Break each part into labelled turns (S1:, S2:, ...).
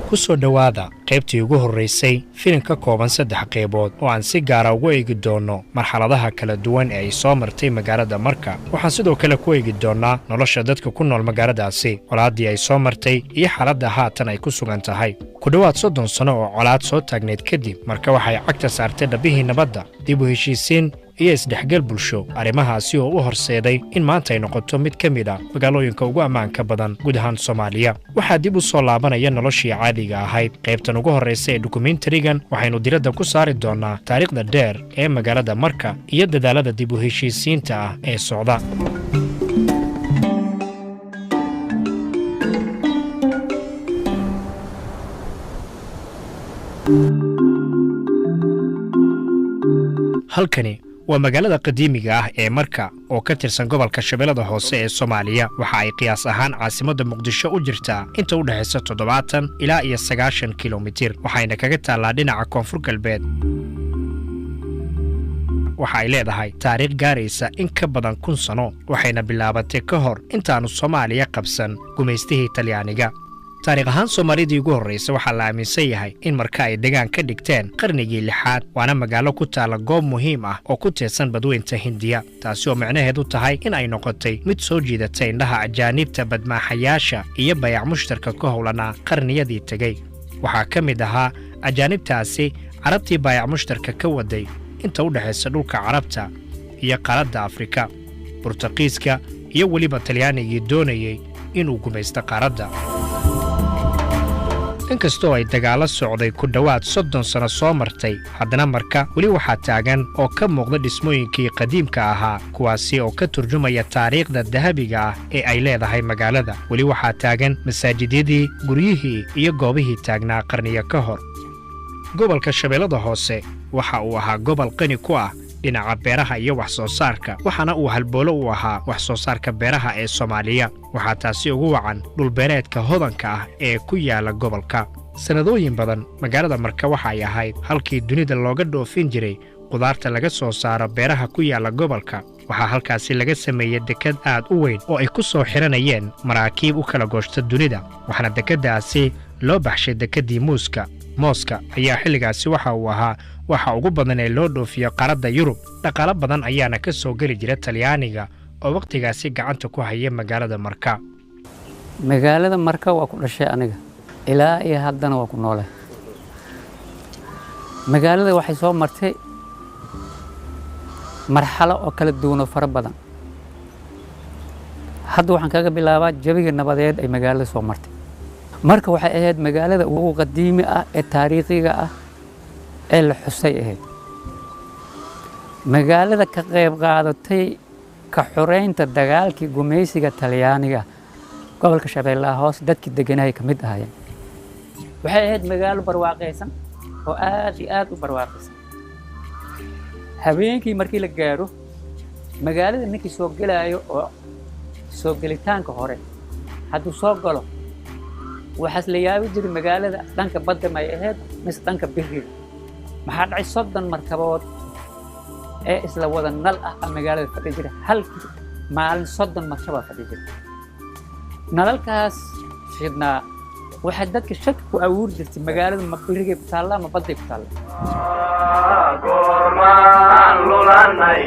S1: Ku soo dhowaada qaybtii ugu horraysay filin ka kooban saddex qaybood oo aan si gaara ugu eegi doonno marxaladaha kala duwan ee ay soo martay magaalada Marka. Waxaan sidoo kale ku eegi doonnaa nolosha dadka ku nool magaaladaasi, colaaddii ay soo martay iyo xaaladda haatan ay ku sugan tahay. Ku dhowaad 30 sano oo colaad soo taagnayd kadib, Marka waxay cagta saartay dhabbihii nabadda, dib u heshiisiin iyo isdhexgal bulsho, arrimahaasi oo u horseeday in maanta ay noqoto mid ka mid ah magaalooyinka ugu ammaanka badan guud ahaan Soomaaliya. Waxaa dib u soo laabanaya noloshii caadiga ahayd. Qaybtan ugu horraysa ee dokumentarigan waxaynu diradda ku saari doonnaa taariikhda dheer ee magaalada Marka iyo dadaalada dib u heshiisiinta ah ee socda. Halkani waa magaalada qadiimiga ah ee Marka oo ka tirsan gobolka Shabeellada Hoose ee Soomaaliya. Waxa ay qiyaas ahaan caasimadda Muqdisho u jirtaa inta u dhexaysa 70 ilaa iyo 90 kilomitir, waxayna kaga taallaa dhinaca koonfur galbeed. Waxa ay leedahay taariikh gaaraysa in ka badan 1000 sano, waxayna bilaabatay ka hor intaannu Soomaaliya qabsan gumaystihii Talyaaniga. Taariikh ahaan, Soomaalidii ugu horraysa waxaa la aaminsan yahay in Marka ay degaan ka dhigteen qarnigii lixaad, waana magaalo ku taalla goob muhiim ah oo ku teedsan Badweynta Hindiya, taasi oo micnaheedu tahay in ay noqotay mid soo jiidata indhaha ajaaniibta, badmaaxayaasha iyo bayac mushtarka ka howlanaa qarniyadii tegey. Waxaa ka mid ahaa ajaanibtaasi Carabtii baayac mushtarka ka waday inta u dhexaysa dhulka Carabta iyo qaaradda Afrika, Burtaqiiska iyo weliba Talyaanigii doonayey inuu gumaysto qaaradda. Inkastoo ay dagaallo socday ku dhowaad 30 sano soo martay, haddana Marka weli waxaa taagan oo ka muuqda dhismooyinkii qadiimka ahaa, kuwaasi oo ka turjumaya taariikhda dahabiga ah ee ay leedahay magaalada. Weli waxaa taagan masaajidyadii, guryihii iyo goobihii taagnaa qarniyo ka hor. Gobolka Shabeellada Hoose waxa uu ahaa gobol qani ku ah dhinaca beeraha iyo wax soo saarka, waxaana uu halboolo u ahaa wax soo saarka beeraha ee Soomaaliya. Waxaa taasi ugu wacan dhulbeereedka hodanka ah ee ku yaala gobolka. Sannadooyin badan magaalada Marka waxa ay ahayd halkii dunida looga dhoofin jiray qudaarta laga soo saaro beeraha ku yaala gobolka. Waxaa halkaasi laga sameeyey dekad aad u weyn oo ay ku soo xidhanayeen maraakiib u kala gooshta dunida, waxaana dekeddaasi loo baxshay dekeddii muuska. Mooska ayaa xilligaasi waxa uu ahaa waxa ugu badan ee loo dhoofiyo qaaradda Yurub. Dhaqaalo badan ayaana ka soo geli jira Talyaaniga oo wakhtigaasi gacanta ku haya magaalada Marka.
S2: Magaalada Marka waa ku dhashay aniga, ilaa iyo haddana waa ku noolay. Magaalada waxay soo martay marxalo oo kala duwan oo fara badan. Hadda waxaan kaga bilaabaa jawiga nabadeed ay magaalada soo martay. Marka waxay ahayd magaalada ugu qadiimi ah ee taariikhiga ah ee la xusay ahayd, magaalada ka qayb qaadatay ka xoreynta dagaalkii gumaysiga Talyaaniga. Gobolka Shabeellaha Hoose dadkii degganahay ka mid ahaayeen. Waxay ahayd magaalo barwaaqaysan oo aad iyo aad u barwaaqaysan. Habeenkii markii la gaaro, magaalada ninkii soo gelaayo oo soo gelitaanka hore hadduu soo galo, waxaas la yaabi jiray magaalada dhanka badda may ahayd mise dhanka biriga. Maxaa dhacay? 30 markabood ee isla wada nal ah a magaalada fadhi jira. Halkii maalin 30 markabaa fadhi jira. Nalalkaas shidnaa waxay dadka shaki ku abuuri jirtay: magaalada ma birigay ku taallaa ma badday ku taallaa?
S3: Goormaan lulanay?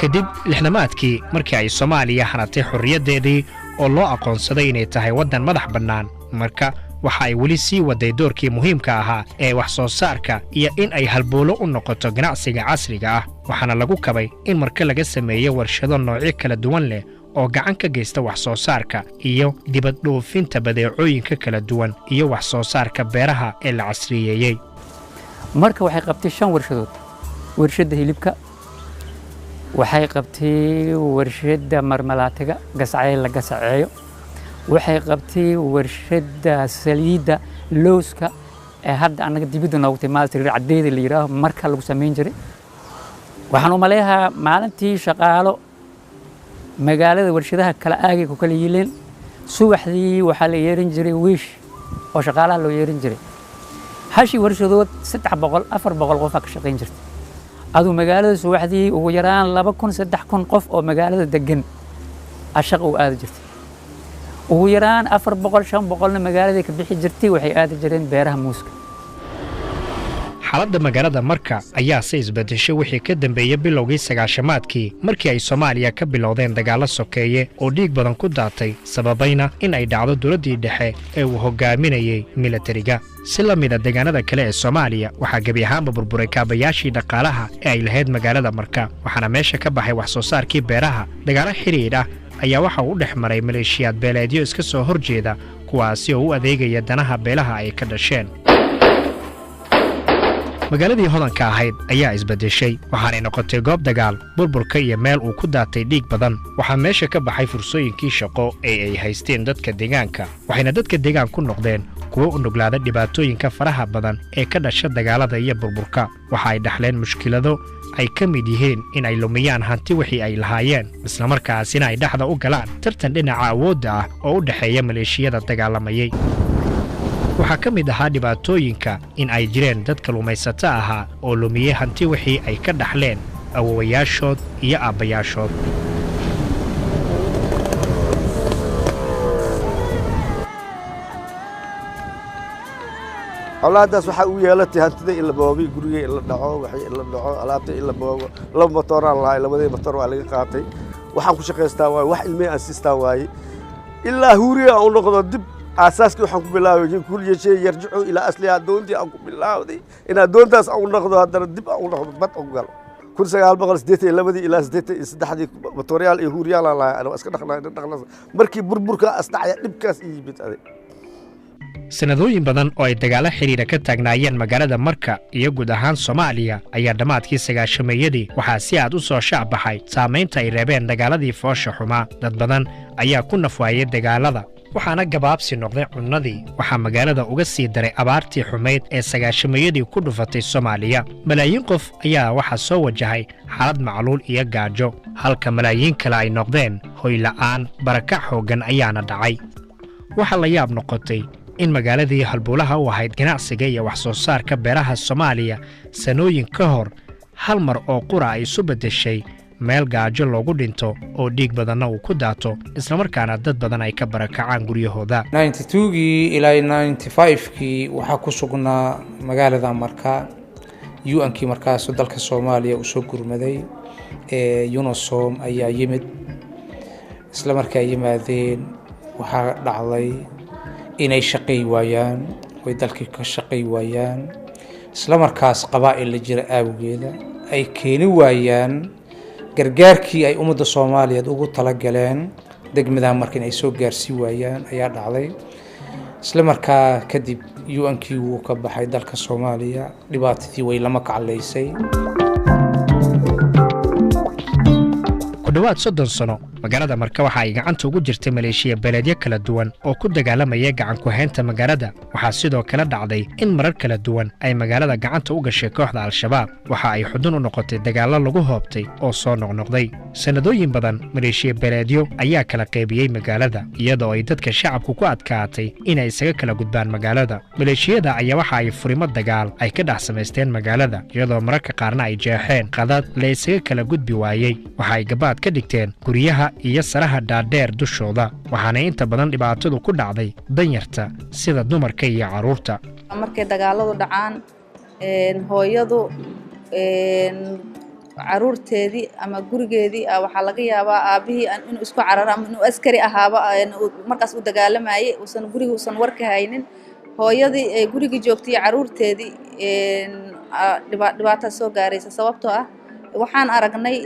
S1: Kadib lixdamaadkii, markii ay Soomaaliya hanatay xorriyaddeedii oo loo aqoonsaday inay tahay waddan madax bannaan, Marka waxa ay weli sii waday doorkii muhiimka ahaa ee wax soo saarka iyo in ay halboolo u noqoto ganacsiga casriga ah. Waxaana lagu kabay in Marka laga sameeyo warshado noocyo kala duwan leh oo gacan ka geysta wax soo saarka iyo dibad dhoofinta badeecooyinka kala duwan iyo wax soo saarka beeraha ee la casriyeeyey.
S2: Marka waxay qabtay shan warshadood: warshadda hilibka waxay qabtay, warshadda marmalaatiga gasacee la gasaceeyo waxay qabtay, warshadda saliidda lowska ee hadda annaga dibidda noogu timaada, sariir caddeeda la yidhaaho, marka lagu samayn jiray. Waxaan u maleeyahaa maalintii shaqaalo magaalada warshadaha kala aagay ku kala yiileen. Subaxdii waxaa la yeerin jiray wiish oo shaqaalaha loo yeerin jiray. Hashii warshadood 300, 400 qofaa ka shaqayn jirtay. Aduu magaalada subaxdii ugu yaraan 2000, 3000 qof oo magaalada degan a shaqa u aadi jirtay. Ugu yaraan 400, 500-na magaaladay ka bixi jirtay, waxay aadi jireen beeraha muuska.
S1: Xaaladda magaalada Marka ayaa se isbeddeshay wixii ka dambeeyey bilowgii 90-aadkii, markii ay Soomaaliya ka bilowdeen dagaallo sokeeye oo dhiig badan ku daatay, sababayna in ay dhacdo dowladdii dhexe ee uu hoggaaminayey milatariga. Si la mida deegaanada kale ee Soomaaliya, waxaa gebi ahaanba burburay kaabayaashii dhaqaalaha ee ay lahayd magaalada Marka, waxaana meesha ka baxay wax soo saarkii beeraha. Dagaallo xidhiidh ah ayaa waxa uu u dhex maray maleeshiyaad beeleedyo iska soo hor jeeda, kuwaasi oo u adeegaya danaha beelaha ay ka dhasheen. Magaaladii hodanka ahayd ayaa isbeddeshay, waxaanay noqotay goob dagaal, burburka iyo meel uu ku daatay dhiig badan. Waxaa meesha ka baxay fursooyinkii shaqo ee ay haysteen dadka deegaanka, waxayna dadka deegaan ku noqdeen kuwo u nuglaada dhibaatooyinka faraha badan ee ka dhasha dagaalada iyo burburka. Waxa ay dhaxleen mushkilado ay ka mid yihiin in ay lumiyaan hanti wixii ay lahaayeen, islamarkaasina ay dhexda u galaan tartan dhinaca awoodda ah oo u dhexeeya maleeshiyada dagaalamayay. Waxaa ka mid ahaa dhibaatooyinka in ay jireen dad kalluumaysato ahaa oo lumiyey hanti wixii ay ka dhaxleen awowayaashood iyo aabbayaashood.
S4: Colaadaas waxaa u yeelatay hantida in la boobay, guriga in la dhaco, waxay in la dhaco, alaabta in la boobo. Laba motooraan lahay, labadii motoor waa laga qaatay. Waxaan ku shaqaystaa waaye, wax ilmihii aan siistaa waaye, ilaa huuriya aan u noqdo. Dib aasaaskii waxaan ku bilaabay kulli shay yarjicu ilaa asliha, doontii aan ku bilaawday inaan doontaas aan u noqdo, haddana dib aan u noqdo, bad u galo. 1982-dii ilaa 83-dii motooryaal iyo huuriyaal aan lahay, anaa iska dhaqnaa dhaqna. Markii burburka asdhacaya dhibkaas ii yimid aday.
S1: Sannadooyin badan oo ay dagaallo xidhiidha ka taagnaayeen magaalada Marka iyo guud ahaan Soomaaliya ayaa dhammaadkii 90-meeyadii waxaa si aad u soo shaac baxay saamaynta ay reebeen dagaaladii foosha xumaa. Dad badan ayaa ku nafwaayey dagaalada, waxaana gabaabsi noqday cunnadii. Waxaa magaalada uga sii daray abaartii xumayd ee 90-meeyadii ku dhufatay Soomaaliya. Malaayiin qof ayaa waxaa soo wajahay xaalad macluul iyo gaajo, halka malaayiin kale ay noqdeen hoyla'aan. Barakac xooggan ayaana dhacay. Waxaa la yaab noqotay in magaaladii halbuulaha u ahayd ganacsiga iyo wax soo saarka beeraha Soomaaliya sannooyin ka hor hal mar oo qura ay isu beddeshay meel gaajo loogu dhinto oo dhiig badanna uu ku daato, islamarkaana dad badan ay ka barakacaan guryahooda.
S5: 92-gii ilaa 95-kii waxaa ku sugnaa magaalada Marka UN-kii markaas dalka Soomaaliya uu soo gurmaday ee UNOSOM ayaa yimid. Isla markaa yimaadeen waxaa dhacday inay shaqay waayaan, way dalkii ka shaqay waayaan. Isla markaas qabaa'il la jira aawgeeda ay keeni waayaan gargaarkii ay ummadda Soomaaliyeed ugu talagaleen degmadaha marka in ay soo gaarsii waayaan ayaa dhacday. Isla markaa kadib UN-kii wuu ka baxay dalka Soomaaliya, dhibaatadii way lama kaclaysay.
S1: Ku dhowaad 30 sano magaalada Marka waxa ay gacanta ugu jirtay maleeshiya beeleedyo kala duwan oo ku dagaalamaya gacan ku-haynta magaalada. Waxaa sidoo kale dhacday in marar kala duwan ay magaalada gacanta u gashay kooxda Al-Shabaab. Waxa ay xudun u noqotay dagaallo lagu hoobtay oo soo noqnoqday sannadooyin badan. Maleeshiya beeleedyo ayaa kala qaybiyey magaalada, iyadoo ay dadka shacabku ku adkaatay inay isaga kala gudbaan magaalada. Maleeshiyada ayaa waxa ay furimo dagaal ay ka dhex samaysteen magaalada, iyadoo mararka qaarna ay jeexeen qadad la isaga kala gudbi waayey. Waxa ay gabaad ka dhigteen guryaha iyo saraha dhaadheer dushooda, waxaana inta badan dhibaatadu ku dhacday danyarta sida dumarka iyo carruurta.
S6: Markay dagaaladu dhacaan, hooyadu caruurteedii ama gurigeedii waxaa laga yaabaa aabbihii inuu isku cararo ama inuu askari ahaaba markaas u dagaalamayay, uusan guriga uusan warka haynin. Hooyadii ee gurigii joogtay iyo caruurteedii dhibaataa soo gaaraysa, sababtoo ah waxaan aragnay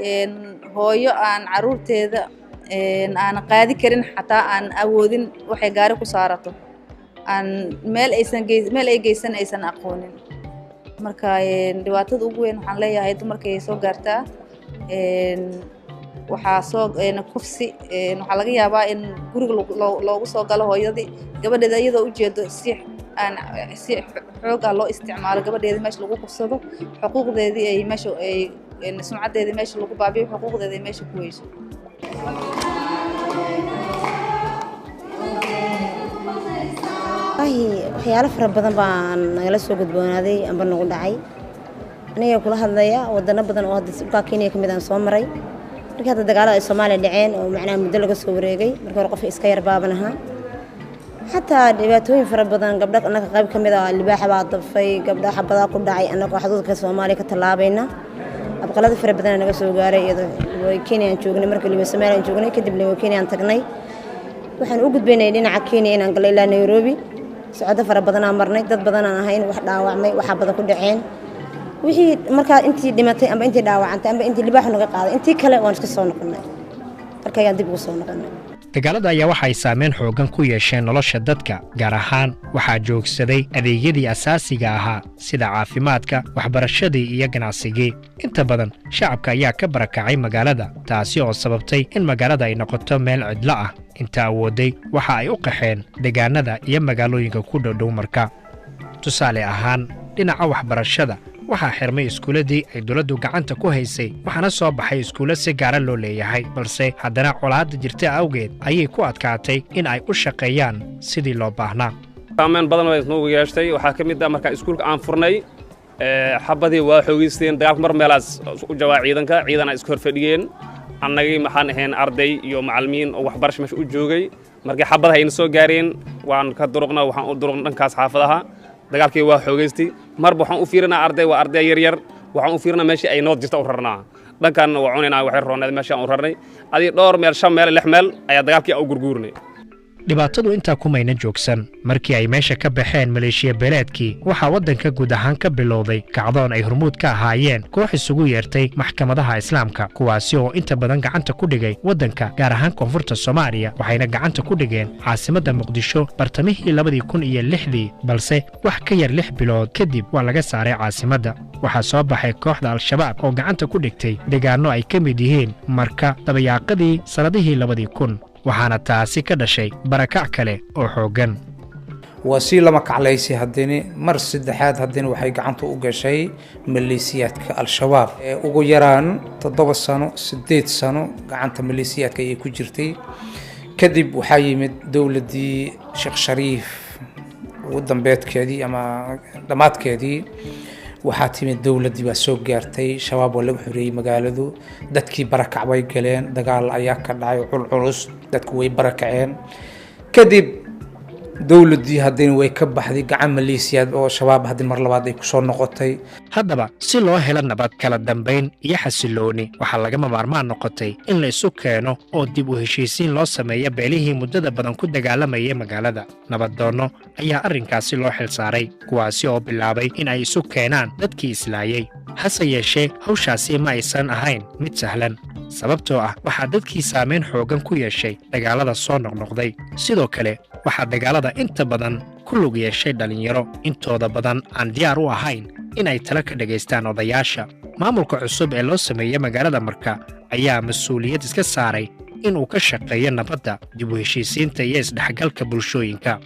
S6: hooyo aan caruurteeda aanan qaadi karin, xataa aan awoodin waxay gaari ku saarato, aan meel aysan meel ay geysan aysan aqoonin. Marka dhibaatada ugu weyn waxaan leeyahay dumarkay soo gaartaa. Waxaa soo kufsi, waxaa laga yaabaa in guriga loogu soo galo hooyadii gabadheeda iyadoo ujeedo, si aan si xoog ah loo isticmaalo gabadheedii, meesha lagu kufsado, xuquuqdeedii ay meesha ay sumcaddeedii meesha lagu baabiyo, xuquuqdeedii ay meesha ku weyso.
S7: Wallaahi waxyaalo fara badan baan nagala soo gudboonaaday amba nagu dhacay. Aniga kula hadlaya, wadano badan oo hadda dhulkaa Kenya ka mid aan soo maray markii hadda dagaalada ay Soomaaliya dhaceen oo macnaha muddo laga soo wareegay. Markii hore qofka iska yar baaban ahaa. Xataa dhibaatooyin fara badan gabdho annaga qayb ka mid ah libaaxa baa dafay, gabdho xabadaa ku dhacay annagoo xuduudka Soomaaliya ka tallaabayna. Abqalada fara badan naga soo gaaray iyadoo Kenya aan joognay, markii liba Soomaaliya aan joognay, kadib liba Kenya aan tagnay. Waxaan u gudbaynay dhinaca Kenya inaan galay ilaa Nairobi. Socdo fara badan aan marnay, dad badan aan ahayn, wax dhaawacmay, waxa badan ku dhaceen. Wixii markaa intii dhimatay amba intii dhaawacantay amba intii libaaxu naga qaaday, intii kale waan iska soo noqonnay. Marka ayaan dib ugu soo noqonnay.
S1: Dagaalada ayaa waxay saameyn xooggan ku yeesheen nolosha dadka, gaar ahaan waxaa joogsaday adeegyadii asaasiga ahaa sida caafimaadka, waxbarashadii iyo ganacsigii. Inta badan shacabka ayaa ka barakacay magaalada, taasi oo sababtay in magaalada ay noqoto meel cidlo ah. Inta awooday waxa ay u qaxeen deegaanada iyo magaalooyinka ku dhowdhow Marka. Tusaale ahaan, dhinaca waxbarashada waxaa xirmay iskuuladii ay dowladdu gacanta ku haysay, waxaana soo baxay iskuulla si gaara loo leeyahay, balse haddana colaadda jirta awgeed ayay ku adkaatay in ay u shaqeeyaan sidii loo baahnaa.
S8: Saameyn badan way isnugu yeeshtay. Waxaa ka mid ah markaa iskuulka aan furnay, xabadii waa xoogeysteen dagaalka, mar meelaas u jawaa ciidanka, ciidan ay isku horfadhiyeen. Annagii maxaan ahayn arday iyo macallimiin oo waxbarasho meesha u joogay. Markii xabadaha ayna soo gaareen waan ka duruqna, waxaan u duruqna dhankaas xaafadaha. Dagaalkii waa xoogeystay. Marba waxaan u fiirinaa arday, waa arday yaryar, waxaan u fiirinaa meeshii ay nood jirta u rarnaa. Dhankan waa cunaynaa, waxay rooneed meesha aan u rarnay. Adii dhowr meel, 5 meel, 6 meel ayaa dagaalkii u gurguurnay.
S1: Dhibaatadu intaa kumayna joogsan. Markii ay meesha ka baxeen maleeshiya beeleedkii, waxaa waddanka guud ahaan ka bilowday kacdoon ay hormuud ka ahaayeen koox isugu yeertay maxkamadaha islaamka, kuwaasi oo inta badan gacanta ku dhigay waddanka, gaar ahaan koonfurta Soomaaliya. Waxayna gacanta ku dhigeen caasimadda Muqdisho bartamihii 2006dii, balse wax ka yar 6 bilood kadib waa laga saaray caasimadda. Waxaa soo baxay kooxda Al-Shabaab oo gacanta ku dhigtay deegaanno ay ka mid yihiin Marka dabayaaqadii sannadihii 2000, waxaana taasi ka dhashay barakac kale oo xooggan.
S5: Waa sii lama kaclaysay. Haddana mar saddexaad haddana waxay gacanta u gashay maleesiyaadka Al-Shabaab. Ugu yaraan 7 sano, 8 sano gacanta maleesiyaadka ayay ku jirtay. Kadib waxaa yimid dowladdii Sheekh Shariif ugu dambeedkeedii ama dhammaadkeedii. Waxaa timid dowladdii baa soo gaartay, Shabaab waa laga xoreeyey magaaladu, dadkii barakac bay galeen, dagaal ayaa ka dhacay culculus, dadku way barakaceen. Kadib dowladdii haddana way ka baxday gacan maleesiyaad oo Shabaab, haddii mar labaad ay kusoo noqotay.
S1: Haddaba si loo helo nabad, kala dambayn iyo xasillooni, waxaa lagama maarmaan noqotay in la isu keeno oo dib u heshiisiin loo sameeyo beelihii muddada badan ku dagaalamayay magaalada. Nabaddoonno ayaa arrinkaasi loo xil saaray, kuwaasi oo bilaabay in ay isu keenaan dadkii islaayey. Hase yeeshee hawshaasi ma aysan ahayn mid sahlan, sababtoo ah waxaa dadkii saamayn xooggan ku yeeshay dagaalada soo noqnoqday. Sidoo kale waxaa dagaalada inta badan ku lug yeeshay dhallinyaro intooda badan aan diyaar u ahayn in ay talo ka dhagaystaan odayaasha. Maamulka cusub ee loo sameeyey magaalada Marka ayaa mas-uuliyad iska saaray inuu ka shaqeeyo nabadda, dib u heshiisiinta iyo isdhexgalka bulshooyinka.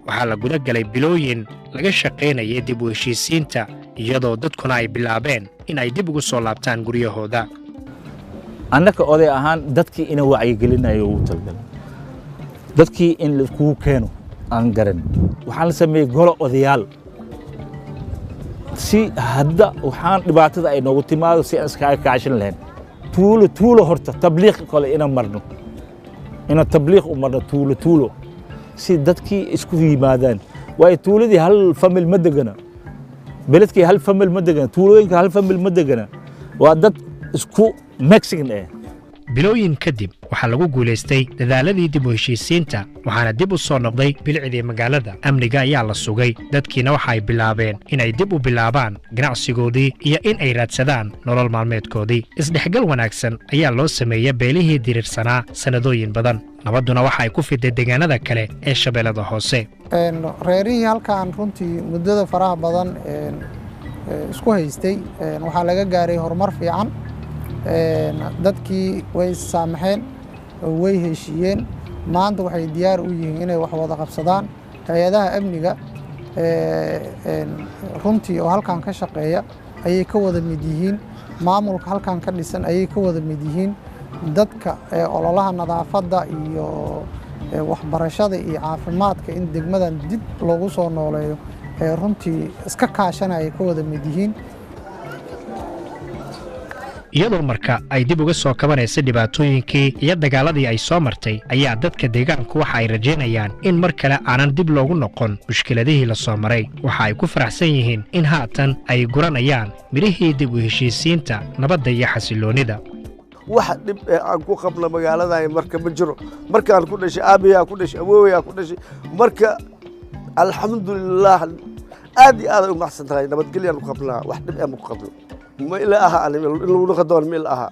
S1: Waxaa la guda galay bilooyin laga shaqaynayay dib u heshiisiinta, iyadoo dadkuna ay bilaabeen in ay dib ugu soo laabtaan guryahooda.
S9: Annaka oday ahaan dadkii ina wacyigelinayo ugu talgalay dadkii in laiskugu keeno aan garan. Waxaan la sameeyey golo odayaal si hadda waxaan dhibaatada ay noogu timaado si aan iskaga kaashan lahayn. Tuulo tuulo horta tabliiq kale inaan marno, inaan tabliiq u marno tuulo tuulo si dadkii isku yimaadaan. Waayo tuuladii hal famil ma degana, beledkii hal famil ma degana, tuulooyinka hal famil ma degana, waa dad isku Mexican eh.
S1: Bilooyin kadib waxaa lagu guulaystay dadaaladii dib u heshiisiinta, waxaana dib u soo noqday bilicdii magaalada. Amniga ayaa la sugay, dadkiina waxa ay bilaabeen inay dib u bilaabaan ganacsigoodii iyo in ay raadsadaan nolol maalmeedkoodii. Isdhexgal wanaagsan ayaa loo sameeyey beelihii diriirsanaa sannadooyin badan. Nabadduna waxa ay ku fiday deegaanada kale ee Shabeellada Hoose.
S10: Reerihii halkan runtii muddada faraha badan isku haystay waxaa laga gaaray horumar fiican. Dadkii way saamaxeen, way heshiiyeen, maanta waxay diyaar u yihiin inay wax wada qabsadaan. Hay-adaha amniga runtii oo halkan ka shaqeeya ayay ka wada mid yihiin, maamulka halkan ka dhisan ayay ka wada mid yihiin, dadka ololaha nadaafadda iyo waxbarashada iyo caafimaadka in degmadan dib loogu soo nooleeyo runtii iska kaashanaya ka wada mid yihiin.
S1: Iyadoo Marka ay dib uga soo kabanaysa dhibaatooyinkii iyo dagaaladii ay soo martay, ayaa dadka deegaanku waxa ay rajaynayaan in mar kale aanan dib loogu noqon mushkiladihii la soo maray. Waxa ay ku faraxsan yihiin in haatan ay guranayaan midhihii dib u heshiisiinta, nabadda iyo xasilloonnida.
S4: Wax dhib ee aan ku qabno magaaladan marka ma jiro. Markaan ku dhashay, aabayaa ku dhashay, awoowayaa ku dhashay. Marka alxamdulilah, aad iyo aad ay u macsan tahay. Nabadgelyaan ku qabnaa, wax dhib ee ma ku qabno. Ma ila aha ani in lagu noqon doono, ma ila aha.